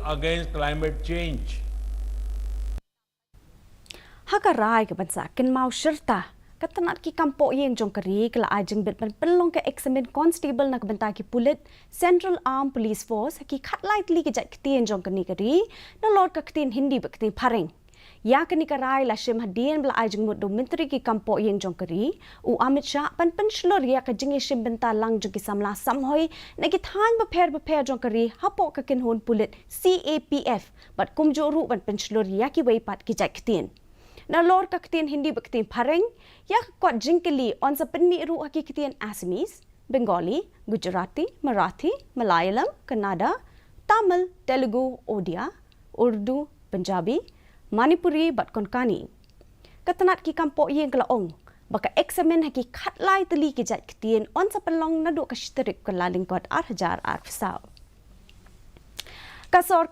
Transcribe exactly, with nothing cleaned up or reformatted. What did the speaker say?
against climate change. Ha ka rai ka ban sa kynmaw shirta, ka tnat ki kam poh ïing jong ka ri ka la ai jingbit ban pynlong ka eksamin constable na ka bynta ki pulit Central Armed Police Force ha ki khatlai tylli ki jait ktien jong kane ka ri, nalor ka ktien Hindi bad ktien Phareng. Ïa kane ka rai la shim hadien ba la ai jingmut da u Myntri ki kam poh ïing jong ka ri, u Amit Shah, ban pynshlur ïa ka jingïashim bynta lang jong ki samla samhoi na ki thaiñ bapher bapher jong ka ri hapoh ka kynhun pulit C A P F, bad kumjuh ruh ban pynshlur ïa kiwei pat ki jait ktien. Nalor ka ktien Hindi bad ktien Phareng, ïa ka kot jingkylli yn sa pynmih ruh ha ki ktien Assamese, Bengali, Gujarati, Marathi, Malayalam, Kannada, Tamil, Telugu, Odia, Urdu, Punjabi, Manipuri bad Konkani. Ka tnat ki kam poh ïing ka la ong ba ka eksamin ha ki khatlai tylli ki jait ktien yn sa pynlong naduh ka shi tarik Kyllalyngkot ar hajar arphew saw. Ka sor